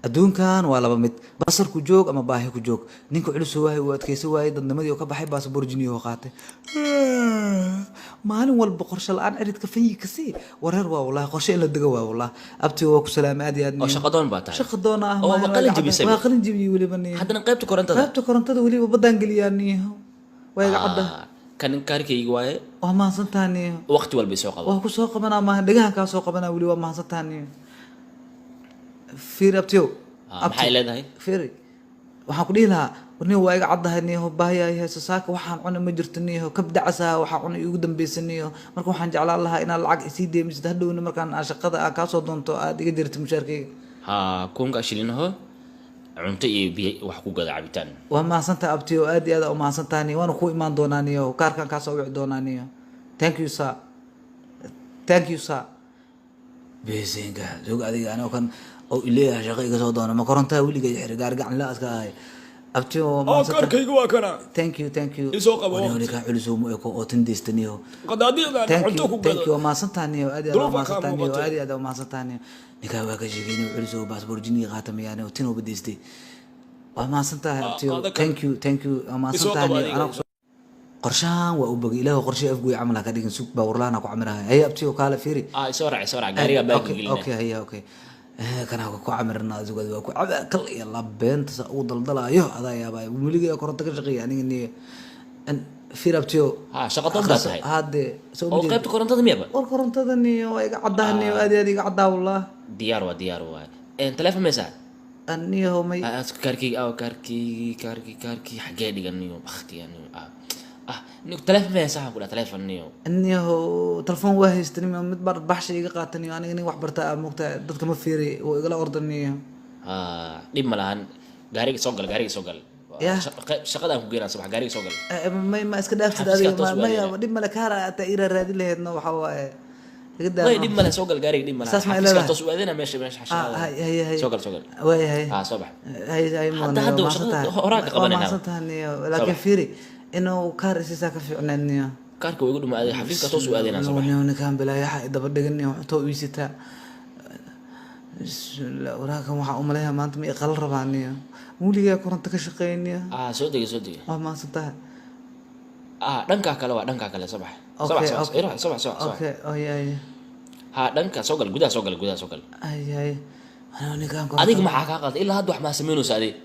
Adduunkan waa laba mid: basar ku joog ama baahi ku joog. Ninka culus waayey, uu adkaysan waayey, dadnimadii oo ka baxay, baasaboor jiniyo qaatay. Maalin walba qorshe la-aan ciridka fanyi kasii wareer waa. Wallahi qorshe in la dego waa. Wallahi abti, waa ku salaamay aad iyo aad. Oo shaqadoon baa tahay. Shaqa doona ah. Oo waa maalin qalin waa jebisay. Waa qalin jebiyey weliba niyo. Haddana qaybta korontada. Qaybta korontada weliba baddaan geliyaa niyo, waa iga cadda. Ah, kan kaarkayga waaye. Waa mahadsantaha niyo. Waqti walba isoo qabo. Waa ku soo qabanaa, maaha dhegahan kaa soo qabanaa weli. Waa mahadsantaha niyo. Fiiri abtiyow. Ah, maxay leedahay? Fiiri, waxaan ku dhihi lahaa niyo, waa iga caddahay niyo, baahiyaa hayso. Saaka waxaan cuna ma jirto niyo, kabdacasaa waxaa cuna iigu dambeysa niyo. Marka waxaan jeclaan lahaa inaad lacag isii deemisid, hadhowna markaan aan shaqada aan kaasoo doonto aad iga jirto mushaarkayga. Ha, 1000-ka shilinaho cunto iyo biyo wax ku gada, cabitaan. Waa mahadsantahay abtiyo, aad iyo aad u mahadsantahay niyo. Waana kuu imaan doonaa niyo, kaarkaan kaasoo wici doonaa niyo. Thank you sir, thank you sir. Besinka sug adiga, anoo kan oo ileeyahay shaqo iga soo doona, ma korontaa weligay xiri gaari gacan la iska ahay. Abtiyo, waa Oo mahadsantahay. Kaarkayga waa kana. Thank you, thank you. Isoo qabo. Wani wani kaa culusow ma eko oo tindaysta niyo. Qadaadiicdan Thank cunto you. ku Thank you. gado. Waa mahadsantahay niyo, aad iyo aad waa Duruufa kaa mahadsantahay niyo. muuqatay. Aad iyo aad waa mahadsantahay niyo. Ninkaa waa ka sheegay culusow baasboor jiniga qaata miyaane oo tinoo badaystay. Waa mahadsantahay abtiyo. Qaado kan. Thank you, thank you, waa Isoo mahadsantahay qabo niyo. adiga. Anaa kusoo qorshahan waa u bogay. Ilaahu qorshe afgoy camal ha ka dhigin. Sug, baawarlaana ku camirahay. Haye abtiyo, kaale fiiri. Ah, isoo raac, isoo raac gaariga baa Okay. gelina. Okay, haye, okay. Kana ku camirna asugad waa ku caba kal iyo labeenta sa ugu daldalaayo adaa yaabaa. Weligay koronto ka shaqeeya aniga niyo. Fiir abtiyo. Ha, shaqadoon baa tahay. Hade soo Oo qaybta korontada miyaba? War korontada niyo waa iga caddaha niyo, aad iyo aad iga caddaa wallah. Diyaar waa, diyaar waa. Telefoon maysaa? Niyo may. Ah, kaarkayga aw, kaarkii, kaarkii, kaarkii xagee dhigan niyo? Baktiya niyo. Ah, niyo, telefoon maysaa? Waxaan ku dhaha telefoon niyo. Niyo, telefoon waa haysta niyo, mid baa baxsha iga qaata niyo. Aniga nin wax barta ah moogta, dadka ma fiiri, wuu igala orda niyo. Ah, dhib ma lahan. Gaariga soo gal, gaariga soo gal. Yah. Shaqadaan ku geynaa subax, gaariga soo gal. May, ma iska dhaaftid Xafiiska adiga? toos maya. waa. Dhib male, kaara ataa ira raadin laheedno, waxaa waaye iga daa. May, dhib male, soo gal gaariga, dhib male. Saas ma Xafiiska leedahay? toos u aadina meesha Ah, shaqada. hay hay hay. Soo gal, soo gal. Waay hay. Ah, soo bax. Hay hay. Hadda- Mudan hadda waa shaqada mahadsantahay. horaa ka Waa qabanayna. mahadsantahay niyo, laakiin Soo bax. fiiri, inuu kaar isiisaa ka fiicneed niyo. Kaarka waa igu dhumaaday, xafiiska toos u aadina soo bax. Niyo, ninkaan bilaayaxa daba dhigan niyo, cunto iisitaa. Bismillah, waraakan waxaa umaleeyaa maanta ma iqala rabaa niyo. Weligaa koronto ka shaqeyn niyo. Ah, soo dega, soo dega. Waa mahadsantahay. Ah, dhankaa kale waa, dhankaa kale soo bax. Soo bax. Okay. Soo bax. Okay. Iro, soo bax, soo bax, soo bax. Okay, oh yeah. Ha, dhanka soo gal, gudaha soo gal, gudaha soo gal. Ay ay, anoo ninkaan koronto. Adiga maxaa kaa qalday? Ilaa hadda wax maa samaynaysa adiga?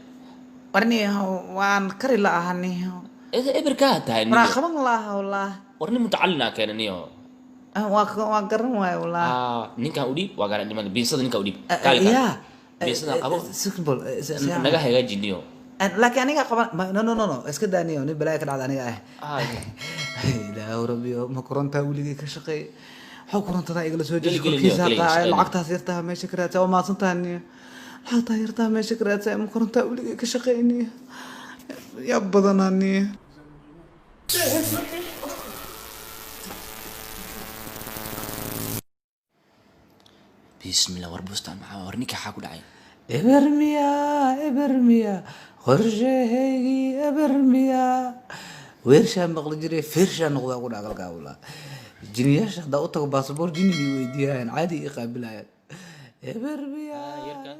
War niyo, waan kari la aha niyo. Eberkaa tahay niyo. Waraa qaban laha wallah. War nin mutacalin aa keena niyo. Ah, waa garan waaye wallah. Ah, ninkaan u dhiib, waa garan dhiman biinsada, ninkaan u dhiib. Ah, Kaali, kaali. Ya. Biinsada qabo. Simple. Naga hagaaji niyo. Laakiin aniga qaban no, no, no, no, iska daa niyo, nin balaaya ka dhacda aniga ah. Ah. Ilaahu rabbiyo, ma korontaa weligay ka shaqeey? Waxuu korontada igala soo Geli, jeesay geli, korkiisa geli, qaacay. shaqeyn. Lacagtaas yartaha meesha ka raadsa. Waa mahadsantahay niyo. Lacagtaas yartaha meesha ka raadsa, ma korontaa weligay ka shaqeey niyo? Yaa badanaa niyo. Bismillah, war bustaan maxaa? War ninka xaa ku dhacay? Eber miya, eber miya qorshahaygii, eber miya? Weershaa maqli jiray, feershaa noqdaa ku dhagalkaa walaa. Jiniyaasha haddaa u tago baasaboor jini bay weydiiyayaan, caadi ii qaabilayaan. Eber miya? Yarka.